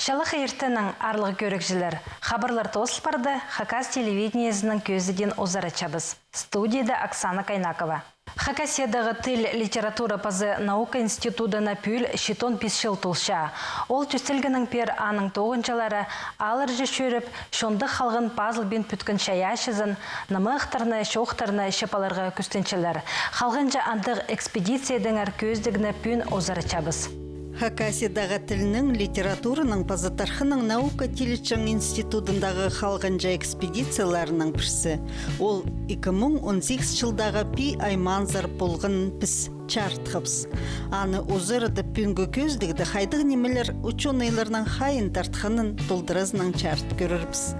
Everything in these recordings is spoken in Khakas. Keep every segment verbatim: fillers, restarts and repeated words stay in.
Чалахай иртеннең, аарлығ кӧрігҷілер. Хабарлар тоозыл парды, Хакас телевидениезінің кӧзідиин узаратчабыс. Студияда Оксана Кайнакова. Хакасиядағы тіл, литература паза наука институдына пӱӱл читон пис чыл толча. Ол тӧстелгеннең пеер аның тоғынҷылары аалларҷа чӧріп, чондығ халғын пазылбин пӱткен чайаачызын, нымахтарны, чоохтарны чыып аларға кӱстенчелер. Халғанҷы андағ экспедициядаңар кӧзідігні пӱӱн узаратчабыс. Хакасиядағы тілнің, литератураның паза тархынның наука тилічең институдындағы халғанҷы экспедицияларының пірсі. Ол ікі муң он сигіс чылдағы Пии Айманзар полғанын піс чарытхабыс. Аны узарадып, пӱӱнгі кӧзідігде хайдағ нимелер учёныйларның хайиин тартханын толдыразынаң чарыт кӧрербіс.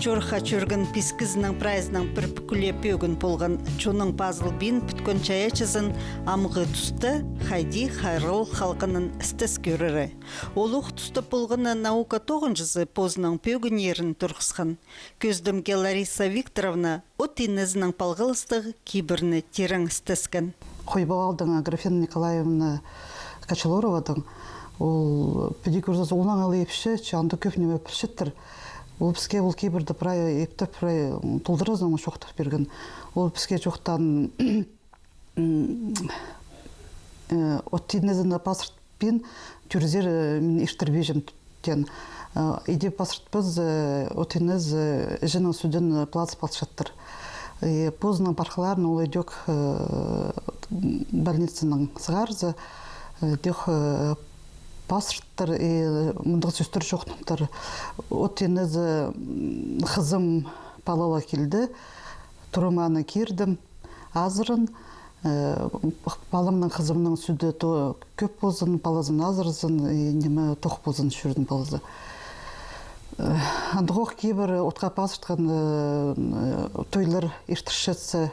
Чорыхха чӧрген пис кізінің прайзының пір пӱкӱле пӧгін полған чонның пазылбин пӱткен чайаачызын амғы туста хайди хайраллал халғанын істес кӧрері. Ол ох туста полған на наука тоғынҷызы позының пӧгіннерін турғысхан. Кӧзідімге Лариса Викторовна от инезінең палғалыстығ кибірні тирең істескен. Хойбалалдаң Аграфена Николаевна Кочелоровадаң, ол піди кӧрзең, ол аңаа ла ипчі, че анда кӧп ниме пілчеттір. Ол піске ол кибірді прай иптеп, прай, м, толдыразынаң чоохтап пирген. Ол піске чоохтаан, м, э, от инезін пазыртпин тӧрзер, э, мин иртірбинчем, теен. Э, иди пазыртпас, э, от инезі, э, іҷенің сӱдін, э, пылазып алчаттыр. И позының пархаларын ол ідӧк, э, больницанаң сығарза, э, ідӧк, э, пазырттыр, и мындағ сӧстер чоохтаттыр. От инезі, м, хызым пала ла килді, турам аны кирдім, азырын, э, паламның, хызымның сӱді то кӧп ползын, палазын азырзын, и ниме, тох ползын чӧрзін палазы. Э, андағох кибір отха пазыртхан, э, тойлар иртірчетсе,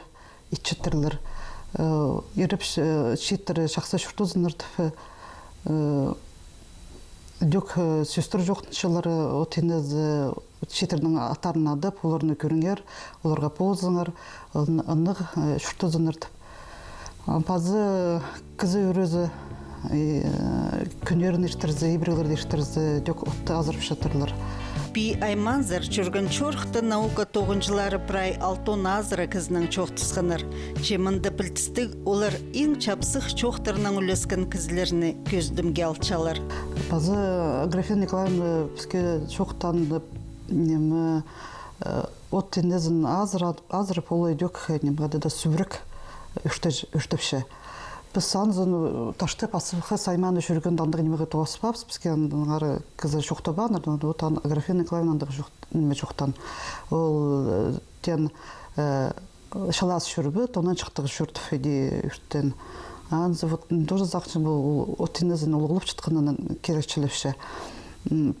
итчеттірлер. Э, иріп, э, чииттер чахсы чуртазыннар тіп, э, ідӧк, э, сӧстер чоохтанчалар, э, от инезі, э, чииттернің аттарын адап, оларны кӧріңер, оларға ползыңар, ын-, ынағ, э, чуртазыннар тіп. А пазы кізі ӱрезі, э, кӱннерін иртірзе, ибіріглерді иртірзе, ідӧк отты азырапчаттырлар. Пии Айманзар чӧрген чорыхта наука тоғынҷылары прай алтон азыра кізінең чоохтасханнар. Че мында пілдістіг, олар иң чапсых чоохтарнаң ӱлескен кізілерні кӧзідімге алчалар. Пазы Аграфена Николаевна піске чоохтаан, ниме, э, от инезін азыра-, азырап, ол ідӧк, э, ниме, хайдағ-да сӱбірек ӱртеч-, ӱртепче. Піс анзын, э, Таштып, Асхыс аймаанда чӧргенде андағ нимеге тоғаспаабыс, піске аннаңар кізі чоохтабааннар, вот ан-, Аграфена Николаевна андағ чоох-, ниме чоохтаан. Ол, э, теен, э, чылаас чӧрбе, тонанҷыхтығ чӧртіп, иди ӱртеен. Анзы вот тоже сағынчам, ол от инезін улуғлапчатханын киречілепче. М,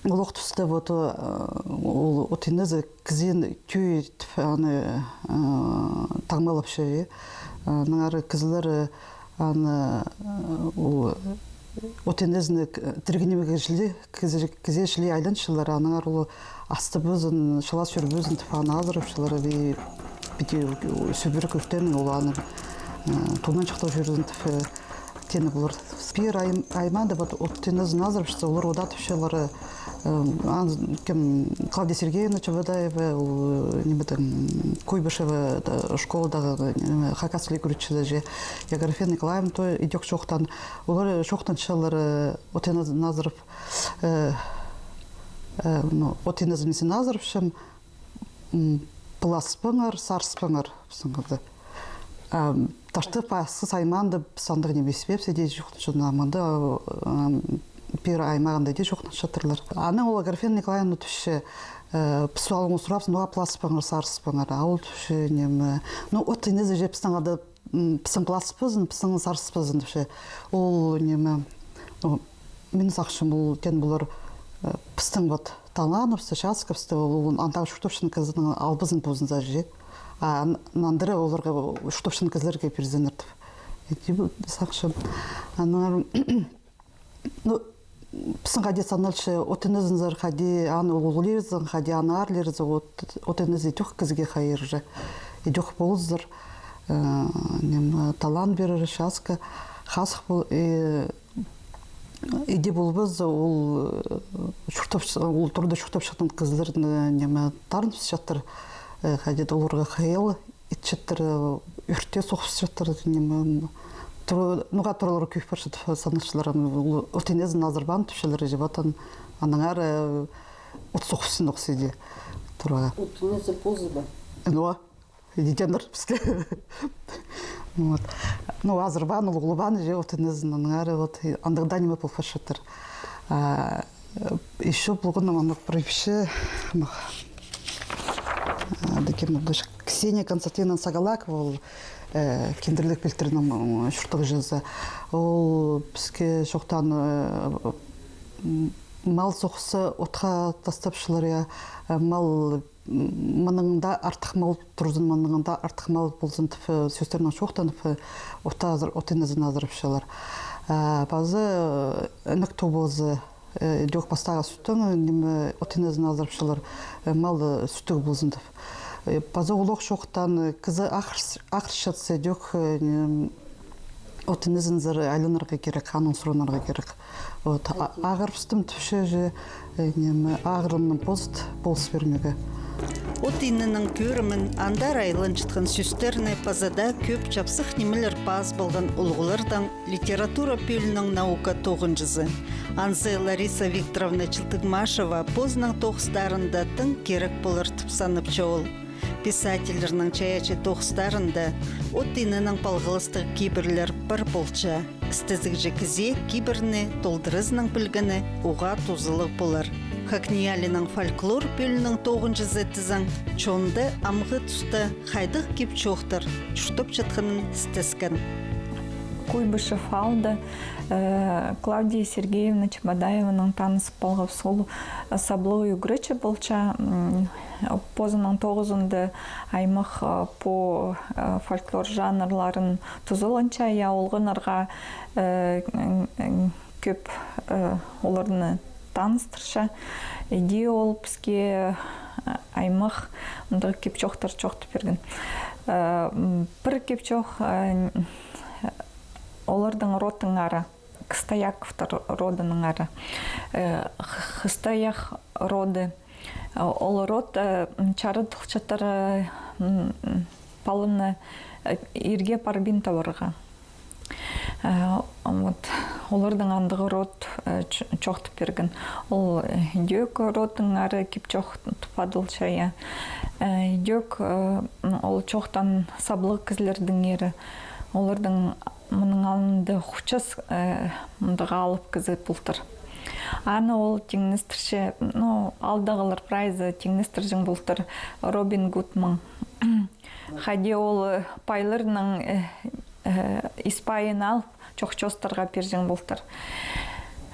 ол ох туста вот, э, ол от инезі кізіні тӧӧйтіп, аны, э, таңмалапча, э. Аннаңар кізілер, э, аны, э, ол от инезіні к-, тіріг нимеге чіли, кізее, кізее чіли айланчалар, аннаңар ол астабазын, чылаас чӧрбезін тіп, аны азырапчалар, и піди сӱбірек ӱртеен ол аны, э, тонанҷыхтығ чӧрзін тіп, э, теені полар. Пір ай-, аймаанда вот от инезін азырапчатса, олар одатыпчалар, э, ан-, кем, Клавдия Сергеевна Чебодаева, ол, э, нимедең, Куйбышева, э, школадағы, э, хакас тілі ӱгретчізі же, Аграфена Николаевна то ідӧк чоохтаан. Олар чоохтанчалар, э, от инезін азырап, э, э, ну, от инезін мин сині азырапчам, м, пыласпаңар, сарыспаңар, пістің хада. А Таштып, Асхыс аймаанда піс андағ ниме испеебіс, иди чоохтанчатхан, а мында, м, пір аймаанда иди чоохтанчаттырлар. Анаң ол Аграфена Николаевна тіпче, э, піс алнында сурапчабыс, ноға пыласпаңар, сарыспаңар. А ол тіпче, ниме, ну, от инезі же пістің хада, м, пістің пыласпазын, пістің сарыспазын тіпче. Ол, ниме, ну, мин сағынчам, ол теен полар, э, пістің вот таланыбысты, часкабысты, ол, ол андағ чуртапчатхан кізінің албазын позынзар же. А ан-, нандыра оларға чуртапчатхан кізілерге пирзіннер тіп. Иди пу сағынчам. Аннаңар, ну, пістің хайди саналча, от инезінзер хайди, аны улуғлирзың, хайди аны аарлирзың, от, от инезі ідӧк кізіге хайир же. Ідӧк ползар, э, ниме, талант пирер, часка, хазых пол-, э, Иди полбаза, ол, э, чуртап, ол турада чуртапчатхан кізілерні, э, ниме, таныспасчаттар, э, хайди даа оларға хайал итчеттер, э, ӧрте сохпасчаттар, ниме, тур-, ноға туралар кӧп парчат санапчалар, ол от инезін азырбаан тіпчелер, же, вот, аннаңар, э, от сохпассың охсиди тураа. От инезі позы ба? Ну, а? Иденнер піске. Вот. Ну, азырбаан, улуғлабаан, же, от инезін, аннаңар, вот, и андағ даа ниме пол парчаттар. А, ещё полған, ам, аны приписи, ам, а, декем, Ксения Константиновна Сагалакова, ол, э, Кендірліг пилтірінің, м, чуртағҷызы. Ол піске чоохтаан, э, м, мал сохса, отха тастапчалар, я, э, мал, м, мыннаң даа артых мал турзын, мыннаң даа артых мал ползын тіп, э, сӧстернең чоохтанып, э, отха азыр-, от инезін азырапчалар. Э, пазы, э, інек туу полза, э, идӧк пастағы сӱттең, э, ниме, от инезін азырапчалар, э, мал, э, сӱттіг ползын тіп. Э, пазы улуғ чоохтаан, э, кізі ағырс-, ағырчатса, идӧк, э, ниме, от инезінзер айланарға кирек, анаң суранарға кирек. Вот, а-, ағырыбыстым тіпче же, э, ниме, ағырғаннаң позыт полыс пирмеге. От иненің кӧрімін, андар айланчатхан сӧстерні паза даа кӧп чапсых нимелер пас полған улуғлардаң литература пӧлиинің наука тоғынҷызы. Анзы Лариса Викторовна Челтыгмашева позының тоғыстарында тың кирек полар тіп санапча ол. Писательлернің чайаачы тоғыстарында от иненең палғалыстығ кибірлер пар полча. Істезігҷі кізее кибірні толдыразынаң пілгені уғаа тузалығ полар. ХакНИИЯЛИ-ның фольклор пӧлиинің тоғынҷызы тізең, чонда амғы туста хайдағ кип-чоохтар чуртапчатханын істескен. Куйбышев аалда, э, Клавдия Сергеевна Чебодаеванаң таныс полғабыс. Ол саблығ ӱгретчі полча, м, позының тоғызында аймах, э, пу, э, фольклор жанрларын тузаланча, я, олғаннарға, э, м, м, кӧп, э, оларны таныстырча. Иди ол піске, э, аймах мындағ кип-чоохтар чоохтап пирген. Э, м, пір кип-чоох, э, оларның родтаңары, Хыстаяковтар родынаңары. Э, Х-, Хыстаях роды. Э, ол род, э, м, чарадылчатыр, э, м, м, паланы, э, ирге парбин табарға. Э, вот, оларның андағ род, э, ч-, чоохтап пирген. Ол, э, идӧк родтаңары кип-чоох тіп адалча, я. Э, идӧк, э, м, ол чоохтаан саблығ кізілердеңері. Оларның мының алнында хучас, э, мындағ алып кізі полтыр. Аны ол тиңнестірче, ну, аалдағылар прайзы тиңнестірҷең полтыр Робин Гудмаң. Хайди ол, э, пайларның, э, э, ис-пайын алып, чох-чоостарға пирҷең полтыр.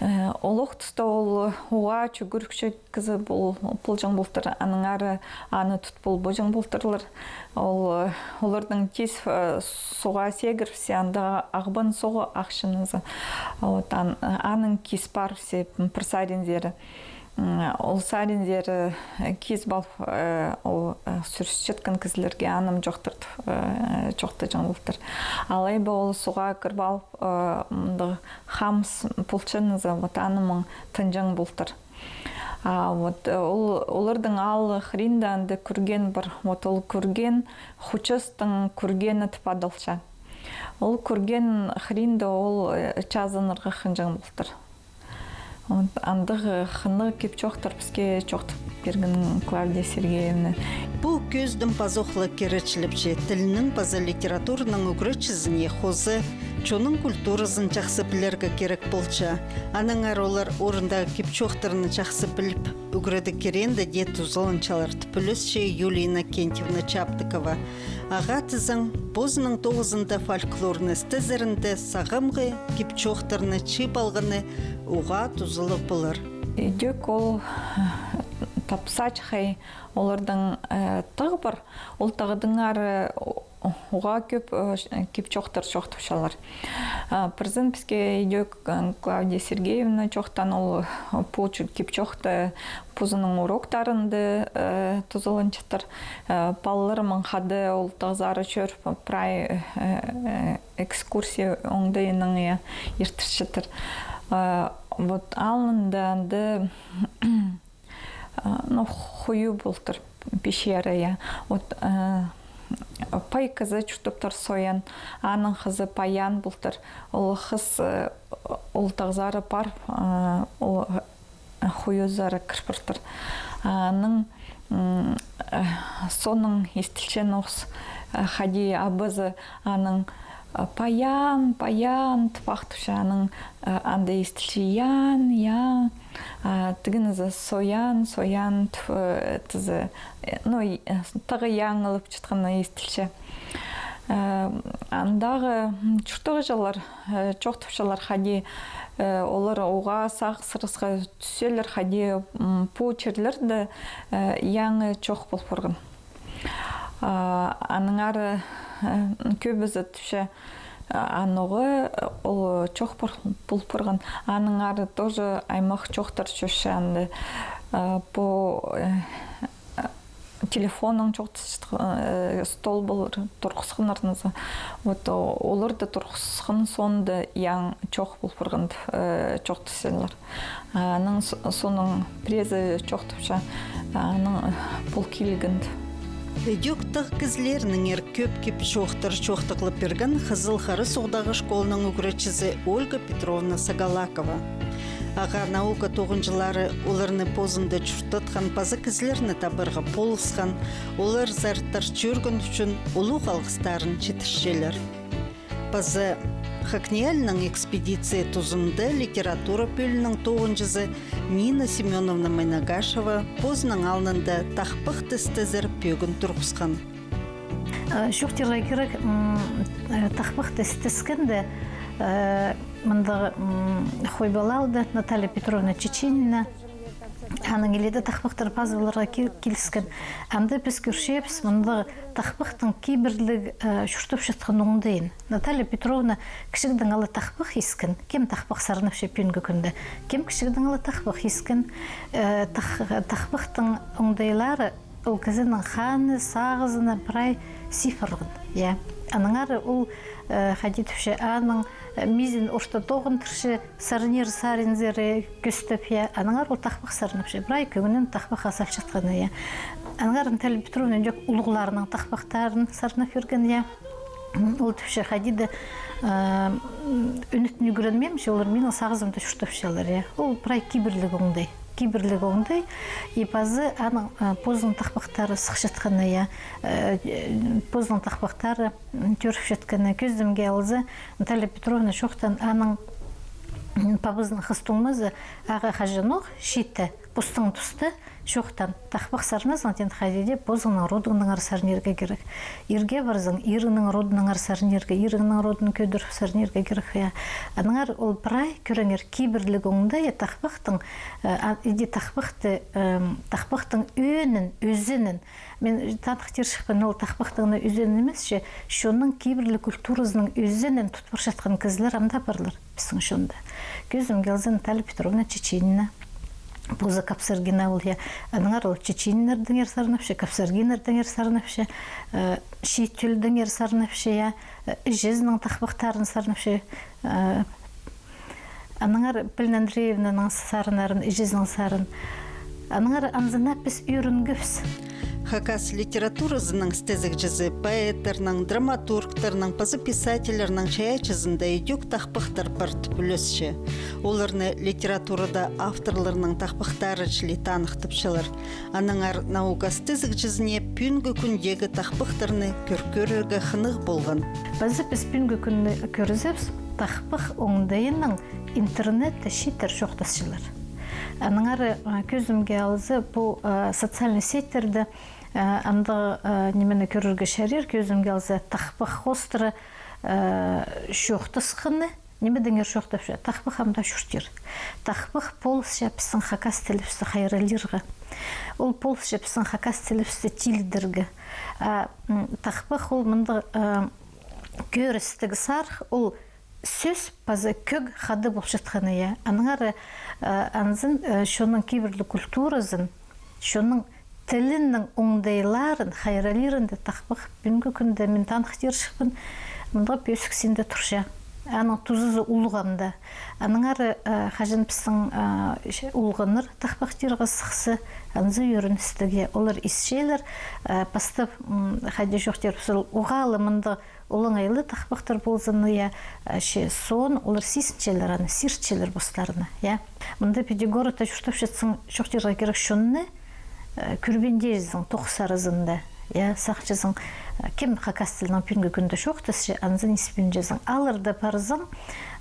Э, олох туста ол уғаа чӱгӱрікчі кізі пол-, полҷаң полтыр, аннаңар аны тут полбаҷаң полтырлар. Ол, э, оларның тиис, э, суға сегірібіссе, анда Ағбан суғы ахчанызы. Вот, ан-, аның кис парыбыссе, м, пір саринзар. М, ол саринзар, э, кис палып, э, ол, э, сӱрісчеткен кізілерге анымҷохтар, э, чоохтаҷаң полтыр. Алай ба ол суға кір палып, э, мындағ хамыс полчанызы, вот, анымаң тынҷаң полтыр. А вот, э, ол, оларның аалы хыринда анда кӱрген пар. Вот ол кӱрген, хучас тың кӱргені тіп адалча. Ол кӱрген хыринда ол, э, чазынарға хынҷаң полтыр. Вот, андағ, э, хынығ кип-чоохтар піске чоохтап пирген Клавдия Сергеевна. Пу кӧзідім пазох ла киречілепче, тілнің паза литератураның ӱгретчізіне хоза чонның культуразын чахсы пілерге кирек полча. Аннаңар олар орындағы кип-чоохтарны чахсы піліп, ӱгредіг киреенде дее тузаланчалар тіп пілісче Юлия Иннокентьевна Чаптыкова. Ағаа тізең, позының тоғызында фольклорны істезерінде сағамғы кип-чоохтарны чыып алғаны уғаа тузалығ полар. Идӧк ол, э, тапсаҷах, хай, оларның, э, тағ пар, ол тағдаңар, э, уғаа кӧп, э, кип-чоохтар чоохтапчалар. А, пірсін піске идӧк, э, Клавдия Сергеевна чоохтаан, ол, э, пу чу-, кип-чоохты позының уроктарында, э, тузаланчатыр. Э, палаларымнаң хада ол тағзар чӧріп, прай, э, э, экскурсия оңдайынаң, я, иртірчетір. А, вот алнында анда, а, ну, хую полтыр, пещера, я. Вот, а, пай кізі чуртаптыр Соян, аның хызы Паян полтыр. Ол хыс, э, ол тағзары пар, а, ол хуюзар кір партыр. Аның, м, э, соонаң истілче ноос, э, хайди абазы аның, э, Паян, Паян, тіп ахтапча, аның, э, анда истілче Ян, Ян, а, тігінізі Соян, Соян, тіп, э, тізі, э, ну, и, э, тағы яңылып чатханы истілче. Э, андағы, м, чуртағҷылар, э, чоохтапчалар, хайди, э, олар уғаа сағыссырасха тӱсчелер, хайди, м, пу чирлерде, э, яңы чох пол парған. А, аннаңар, э, кӧбізі тіпче, а, анаға, э, ол чох пол парған. Аннаңар тоже аймах чохтар чӧрче анда. Э, пу, э, телефоннаң чоохтасчатхан, э, стол полар, турғысханнар нооза. Вот, о, олар даа турғысхан соонда яң чох пол парған, э, чоохтасчалар. Аның со-, соонаң пірезі чоохтапча, аның, э, пол килгенін. Ідӧк тағ кізілернеңер кӧп кип-чоохтар чоохтағлап пирген Хызыл Хара Суғдағы школаның ӱгретчізі Ольга Петровна Сагалакова. Ағаа наука тоғынҷылары оларны позында чуртатхан паза кізілерні табарға полысхан, оларзар тартча ӱрген ӱчӱн улуғ алғыстарын читірчелер. Паза ХакНИИЯЛИ-ның экспедиция тузында литература пӧлиинің тоғынҷызы Нина Семёновна Майнагашева позының алнында тахпахты істезер пӧгін турғысхан. Э, чоохтирға кирек, м, э, тахпахты істескенде, э, мындағ, м, хойбалалды Наталья Петровна Чеченина, аның илееде тахпахтар пазып аларға ки-, киліскен. Анда піс кӧрчебіс, мындағ тахпахтың кибірліг, э, чуртапчатхан оңдайын. Наталья Петровна кічігдең ала тахпах искен, кем тахпах сарнапча пӱӱнгі кӱнде, кем кічігдең ала тахпах искен, э, тах-, тахпахтың оңдайлары ол кізінің ханы, сағызына прай сыйпарған, я. Аннаңар ол, э, хайди тіпче, аның, э, мизін орта тоғындырча, сарнир саринзар кӧстеп, я. Аннаңар ол тахпах сарнапча. Прай кӧңнін тахпахха салчатханы, я. Аннаңар Наталья Петровна ідӧк улуғларның тахпахтарын сарнап пирген, я. Ол тіпче, хайди даа, э, ӱнетін ӱгренмеем чи, олар минің сағызымда чуртапчалар, я. Ол прай кибірліг оңдай. Кибірліг оңдай. И паза аның, э, позының тахпахтары сыхчатханы, я. Э, позының тахпахтары, м, тӧріпчеткені. Кӧзідімге алза, Наталья Петровна чоохтаан, аның, м, пабазының хыс туңмазы, ағаа хаҷанох чиитте, постың туста, чоохтаан: тахпах сарназаң, теен, хайди даа позыңның родыңнаңар сарнирға кирек. Ирге парзаң, иріңнің родыңнаңар сарнирға, иріңнің родын кӧдіріп сарнирға кирек, я. Аннаңар ол прай, кӧріңер, кибірліг оңдай, я, тахпахтың, э, а, иди тахпахты, эм, тахпахтың ӧӧнін, ӧзенін, мин таныхтирҷыхпын, ол тахпахтың на ӧзенін нимес чи, чонның кибірліг культуразының ӧзенін тут парчатхан кізілер ам даа парлар пістің чонда. Кӧзідімге алза, Наталья Петровна Чеченина, позы Капсаргина ол, я. Аннаңар ол Чечениннердеңер сарнапча, Капсаргиннердеңер сарнапча, э, чиит тӧлдеңер сарнапча, я. Э, іҷезінің тахпахтарын сарнапча, э, Аннаңар Полина Андреевнаның сарыннарын, іҷезінің сарын. Аннаңар анзына піс ӧрінгебіс. Хакас литературазының істезігҷізі поэттернің, драматургтарның, паза писательлернің чайаачызында ідӧк тахпахтар пар тіп ӱлесче. Оларны литературада авторларның тахпахтары чіли таныхтапчалар. Аннаңар наука істезігҷізіне пӱӱнгі кӱндегі тахпахтарны кӧр-, кӧрерге хынығ полған. Паза піс пӱӱнгі кӱнні кӧрзебіс, тахпах оңдайынаң интернетте чииттер чоохтасчалар. Аннаңар, а, кӧзідімге алза, пу, а, социальный сетьтерде, а, андағ, а, нимені кӧрерге чарир, кӧзідімге алза, тахпах хоостыра, а, чоохтасханы, нимедеңер чоохтапча, тахпах ам даа чуртир. Тахпах полысча пістің хакас тілібісті хайраллирға. Ол полысча пістің хакас тілібісті тилідерге. А, м, тахпах ол мындағ, а, кӧрістіг сарых, ол сӧс паза кӧг хада полчатханы, я. Аннаңар, а, анзын, а, чонның кибірліг культуразын, чонның тілінің оңдайларын хайраллирында тахпах пӱӱнгі кӱнде мин таныхтирҷыхпын, мындағ пӧзік синде турча. Аның тузазы улуғ ам даа. Аннаңар, э, хаҷан пістің, э, че-, улуғлар тахпахтирға сыхса, анзы ӧріністіг, я, олар исчелер, э, пастап, м, хайди чоохтирбыс, ол уғаа ла мындағ олаңай ла тахпахтар ползын, я, э, че, соон олар сизінчелер аны, сирітчелер постарына, я. Мында піди городта чуртапчатсаң, чоохтирға кирек чонны, э, кӧрбинчезің тоғыс аразында, я, сағынчазың, э, кем хакас тілінең пӱӱнгі кӱнде чоохтасча, анзын испинчезің. Аларда парзаң,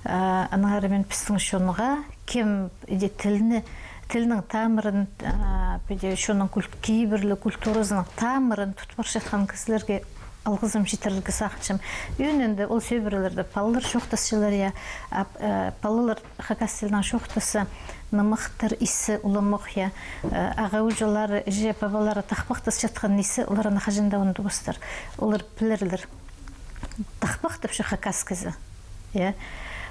э, аннаңар мин пістің чонға, кем иди тілні, тілнің тамырын, э, піди чонның куль-, кибірліг культуразының тамырын тут парчатхан кізілерге алғызым читірерге сағынчам. Ӧӧнінде ол сӧбірелерде палалар чоохтасчалар, я, а, э, палалар хакас тілінең чоохтасса, нымахтар исі уламох, я. Э, ағаа-ууҷалары, іҷе-пабалары тахпахтасчатхан исі, олар аны хаҷан даа ундубастар. Олар пілерлер. Тахпахтапча хакас кізі. Я.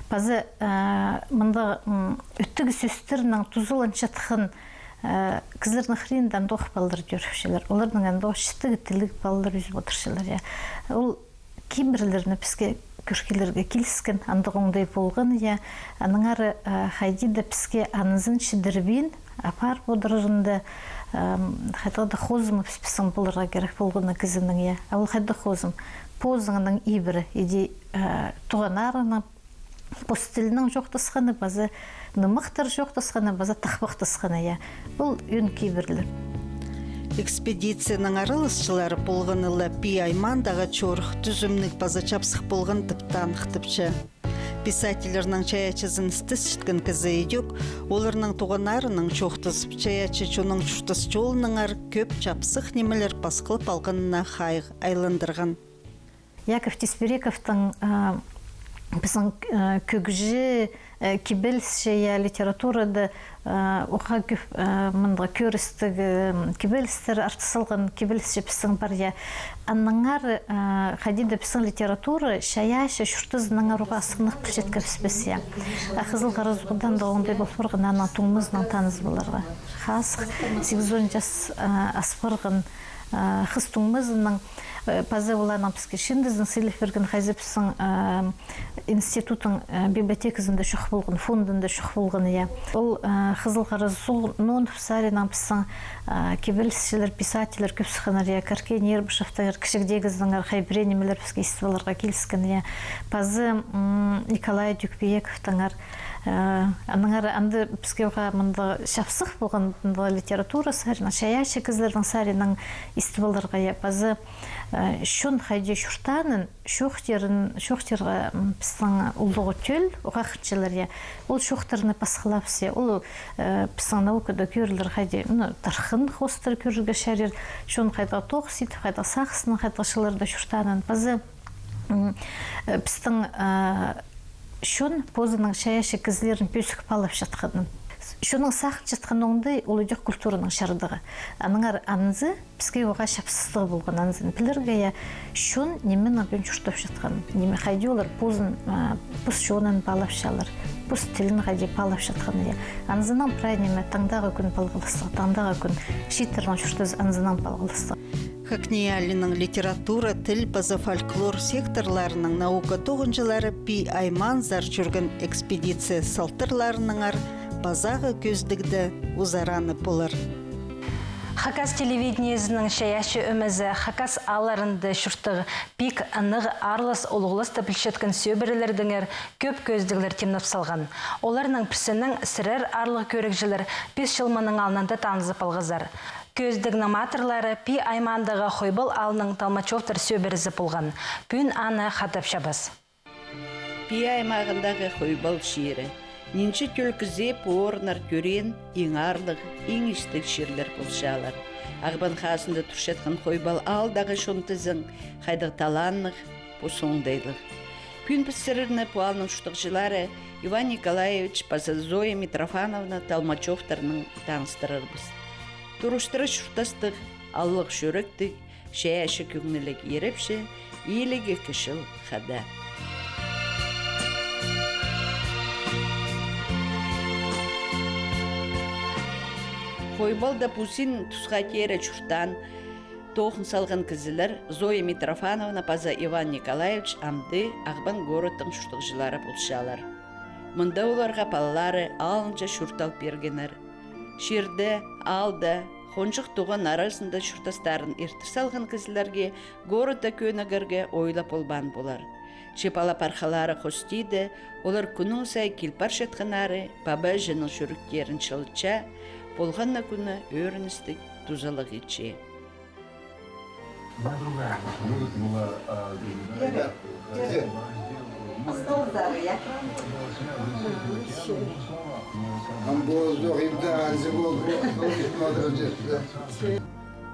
Паза, э, мында, м, ӧтіг сӧстернең тузаланчатхан, э, кізілернің хыринда андох палалар тӧріпчелер. Оларның андох чітіг тіліг палалар ӧзіп одырчалар, я. Ол кибірлерні піске кӧргілерге киліскен, андағ оңдай полған, я. Аннаңар, э, хайди даа піске анзын чідірбин апарып одырарында, эм, хайдағ-да хозымы піс-, пістің поларға кирек полған на кізінің, я. А ол хайдағ хозым? Позыңның ибіре, иди, э, туғаннарыңның пос тілінең чоохтасханы, паза нымахтар чоохтасханы, паза тахпахтасханы, я. Ол ӧӧн кибірлер. Экспедицияның араласчылары полғаны ла Пии аймаандағы чорых тӱзімніг паза чапсых полған тіп таныхтапча. Писательлернің чайаачызын істесчеткен кізі идӧк, оларның туғаннарынаң чоохтазып, чайаачы чонның чуртас чолынаңар кӧп чапсых нимелер пасхылап алғанына хайығ айландырған. Яков Тесперековтың, а, пістің, а, кӧгҷі, а, кибелісчі, я, литературада, а, уғаа кӧп, а, мындағ кӧрістіг, а, кибелістер артыс салған кибелісчі пістің пар, я. Аннаңар, а, хайди даа пістің литература чайаачы чуртазынаңар уғаа сығанах пілчеткебіспес, я. А Хызыл Харасуғда андағ оңдай пол парған аның туңмазынаң таныс поларға. Хазых, сигізон час, а, ас парған, а, хыс туңмазынаң, э, паза ол аның піске чыындызын сыйлап пирген, хайзы пістің, э, институттың, э, библиотеказында чох полған, фондында чох полған, я. Ол, э, Хызыл Харасуғ Нонов саринаң пістің, э, кибелісчілер, писательлер кӧп сыхханнар, я, Каркей Нербышевтеңер, кічігдегізінеңер хай пірее нимелер піске истіп аларға киліскен, я. Паза, м, Николай Дюкпиековтаңар, Э, аннаңар анда піске уғаа мындағ чапсых полған, мындағ литература саринаң, чайаачы кізілернің саринаң истіп аларға, я, паза, э, чон хайди чуртаанын чоохтирға, м, пістің улуғ тӧл, уғаа хынчалар, я. Ол чоохтарны пасхылабыс, я. Ол, э, пістің наукада кӧрілер хайди, ну, тархын хоостыра кӧрерге чарир, чон хайдағ тоғыс идіп, хайдағ сағыснаң, хайдағ чылларда чуртаанын. Паза М, э, пістің, э, чон позының чайаачы кізілерін пӧзік паалапчатханын. Чонның сағынчатхан оңдайы ол идӧк культураның чардығы. Аннаңар анзы піске уғаа чапсыстығы полған, анзын пілерге, я, чон нименең пӱӱн чуртапчатханын, ниме, хайди олар позын, э, пос чонын паалапчалар, пос тілін хайди паалапчатханын, я. Анзынаң прай ниме таңдағы кӱн палғалыстығ, таңдағы кӱн чииттернің чуртазы анзынаң палғалыстығ. ХакНИИЯЛИ-ның литература, тіл паза фольклор секторларының наука тоғынҷылары Пии аймаанзар чӧрген экспедиция салтарларынаңар пазағы кӧзідігде узаранып полар. Хакас телевидениезінің чайаачы ӧмезі хакас аалларында чурттығ пик ынағ аарлас-улуғласты пілчеткен сӧбірелердеңер кӧп кӧзідіглер тимнеп салған. Оларның пірсінең сірер, аарлығ кӧрігҷілер, пис чыл мының алнында танызып алғазар. Кӧзідігнің матырлары Пии аймаандағы Хойбал аалның Толмачевтар сӧбірезі полған. Пӱӱн аны хатапчабыс. Пии аймағындағы Хойбал чирі. Нинҷе тӧл кізее пу орыннар тӧреен иң аарлығ, иң истіг чирлер полчалар. Ағбан хазында турчатхан Хойбал аалдағы чон тізең, хайдағ таланнығ, пос оңдайлығ. Пӱӱн піс сірерні пу аалның чуртағҷылары Иван Николаевич паза Зоя Митрофановна Толмачевтарнаң таныстырарбыс. Турыстыра чуртастығ, аллығ чӱректіг, чайаачы кӧңніліг ирепчі иліг ікі чыл хада. Хойбалда пу син тусха теере чуртаан Тоғын салған кізілер Зоя Митрофановна паза Иван Николаевич амды Ағбан городтың чуртағҷылары полчалар. Мында оларға палалары алынҷа чурт ал пиргеннер. Чирде, аалда, хонҷых туған аразында чуртастарын иртір салған кізілерге городта кӧнігерге ойлап полбаан полар. Че пала-пархалары хостиды, олар кӱннің сай кил парчатханнары паба-іҷенің чӱректерін чылытча, полған на кӱні ӧріністіг тузалығ итче.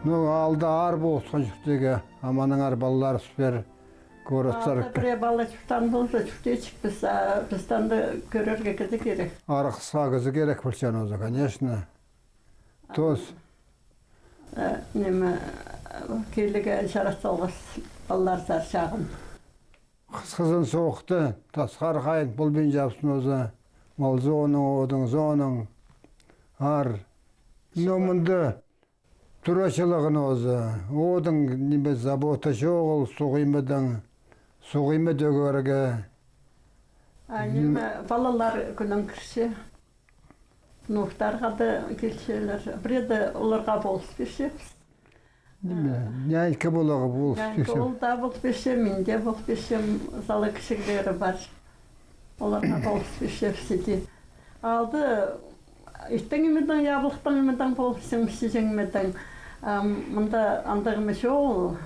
Ну, аалда аар полысхан чуртирға, аманаңар палаларыс пар, городтар. Пірее пала чуртаан полза, чуртирҷікпіс, а пістің дее кӧрерге кізі кирек. Арғысха кізі кирек полчаң оза, конечно. Тос. Э, ниме, киліге чарат салғас, палалар сар чағын. Хысхызын соохта, тасхар хайын полбинчабыс оза, мал зоонаң, одың зоонаң, аар. Но мында турачылығын оза, одың, ниме, забота чоғыл, суғ имедең, суғ име тӧгерге. А ниме, палалар кӱннең кірче. Внуктарға даа килчелер. Пірееде оларға полыс пирчебіс. Ниме, нянька поларға полыс пирчебіс. Нянька ол даа полыс пирче, мин дее полыс пирчем, сала кічіглері пар. Оларға полыс пирчебіс иди. Аалда иртең нимедең, ябылыхтаң нимедең полыс, чиҷең нимедең. А мында андағ ниме чоғыл.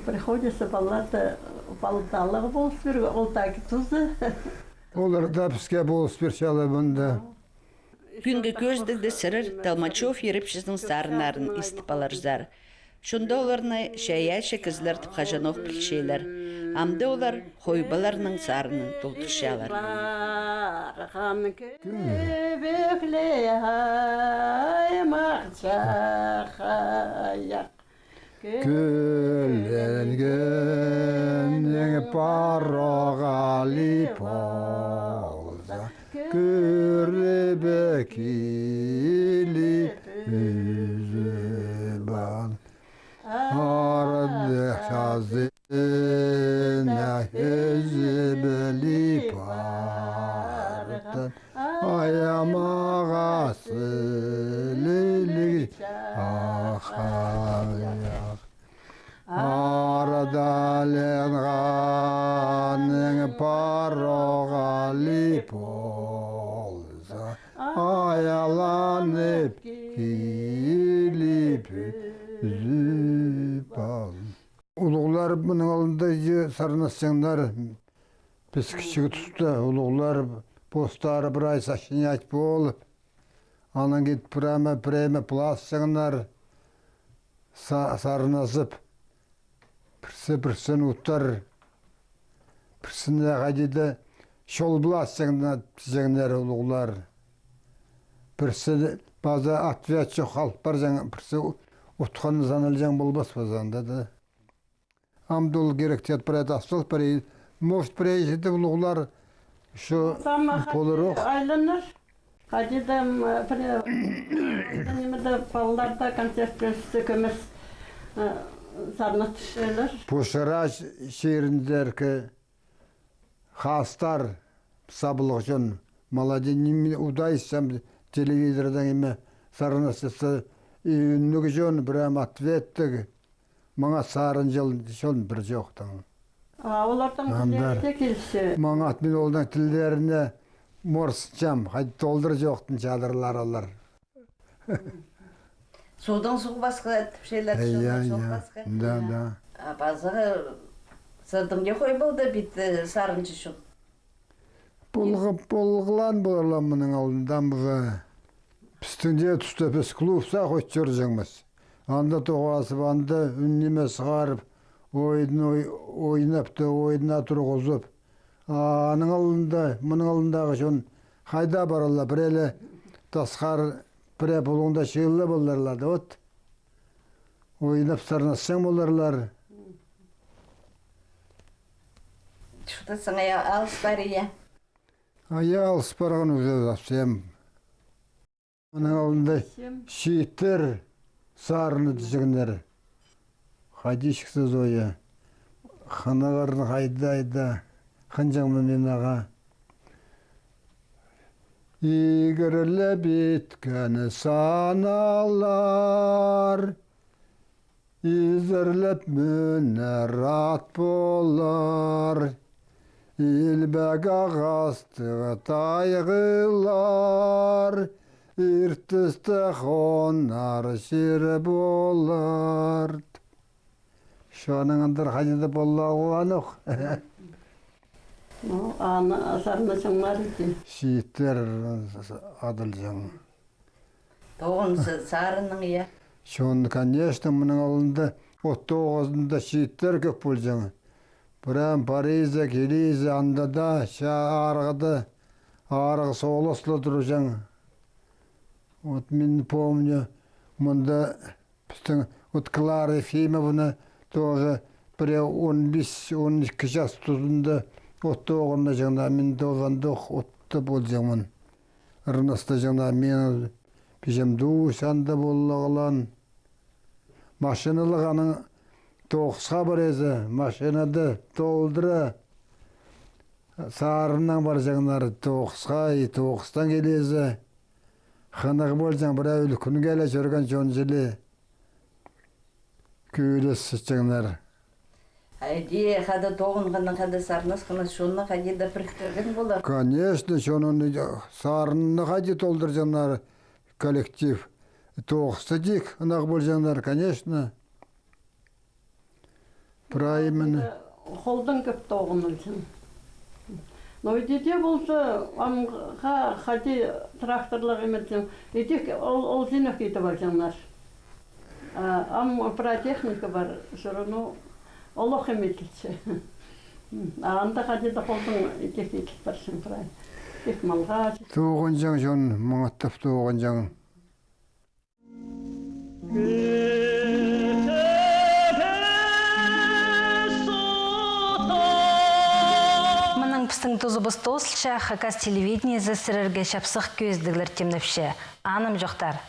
Приходится палаларды палыпталарға полыс пирерге, ол таа тузы. Олар даа піске полыс пирчелер мында. Пӱӱнгі кӧзідігде сірер Толмачев ирепчізінің сарыннарын истіп аларзар. Чонда оларны чайаачы кізілер тіп хаҷанох пілчелер. Амды олар хойбаларның сарынын толдырчалар. Кӧбекли аймах чахайах. Кӧленгеннің пароғалы полза, кӧрібе киліп ӱзіп ал. Ардых чазына ӱзіп іліп артын. Аямағас іліг чахайах. Арадаланғанның пароғалы полза, аяланып киліп ӱзіп ал. Улуғлар мының алнында сарнасчаңнар. Піс кічіг туста улуғлар постары прай сочинять полып, анаң кит прямо, прямо пыласчаңнар, са-, сарназып, пірсі пірсін утар, пірсіне хайди-да чол пыласчаңнар, тіҷеңнер улуғлар. Пірсі паза ответ чох, халып парҷаң, пірсі утханны саналҷаң полбас паза анда даа. Амды ол кирек тет пірее тастал, пірее, может, пірее читіп улуғлар, ещё полырох. Айланар. Хайди-да, м, пірее, нимеде, палаларда концерт кӧзітсе кӧмес, э, сарнатчалар. Пу Шыра чиріндегі хастар саблығ чон. Молодец, ниме удайсам телевизордаң ниме сарнасча, и ӱнніг чон, прям ответтіг. Маңат сарынҷы чон пір чоохтаң. А оларның тіллері дее килче. Маңат, мин оларның тіллеріне морсчам, хайди толдыра чоохтаң чадырлар олар. Суғдаң суғ пасха, тіпчелер, чоннаң чон пасха. Да, да. А паза сірернің дее хойбалда пит, э, сарынҷы чон. Полғы-, полғлаан поларлар мының алнында, амғы. Пістің дее туста піс клуб сах от чӧрҷеңміс. Анда тоғазып, анда ӱн ниме сығарып, ойын ой-, ойнап та, ойынға турғызып. А аның алнында, мының алнындағы чон хайда паралар, піреелер тасхар, пірее пулуңда чыылла поларлар да, вот. Ойнап сарнасчаң поларлар. Чуртасың, я, алыс пар, я? А я, алыс парған уже совсем. Аның алнында чииттер сарны тіҷеңнер. Хайди чіксін, Зоя. Хынығырын хайда-хайда. Хынҷаң мин ағаа. Игірлеп иткен саналар, изірлеп мӱнер ат полар, илбек ағастығ тайғылар, иртісте хонар чир полар. Чонның андар хайди-да поларға ох. Ну, аны сарнасчаңнар иди. Чииттер адылҷаң. Тоғын са-, сарынның, я. Чон, конечно, мының алнында, от тоғызында чииттер кӧп полҷаң. Прям париза, килиза, анда даа, ча арғыда, арғы соло сыла турҷаң. Вот мин помню, мында пістің вот Клара Ефимовна тоже пірее он пис, он ікі час тузында от тоғынҷаңнар, мин тоже андох отта полҷаңмын. Ырнастаҷаңнар, мин пиҷем дуу санда полғлаан. Машиналығ аның тоғысха параза, машинада толдыра. Сарыннаң парҷаңнар тоғысха, и тоғыстаң килезі. Хынығ полҷаң, пірее ӱлӱкӱн киле чӧрген чон чіли. Кӧлес сыхчаңнар. Хайди, хада тоғынғаны, хада сарнасханы, чонны хайди-да піріктірген полар. Конечно, чонны, сарынны хайди толдырҷаңнар, коллектив. Тоғыста тик ынағ полҷаңнар, конечно. Прай мына. Холдаң кӧп тоғынылҷаң. Но иди дее полза, амға хайди тракторлар нимеҷең. Идӧк ол, ол синек идіп алҷаңнар. А, ам прай техника пар, всё равно олох нимеҷеңнер. А анда хайди-да холдаң идӧк идіп парҷаң прай. Тек малға. Тоғынҷаң чон, маңаттап тоғынҷаң. Мынаң пістің тузыбыс тоозылча. Хакас телевидениезі сірерге чапсых кӧзідіглер тимнепче. Анымҷохтар.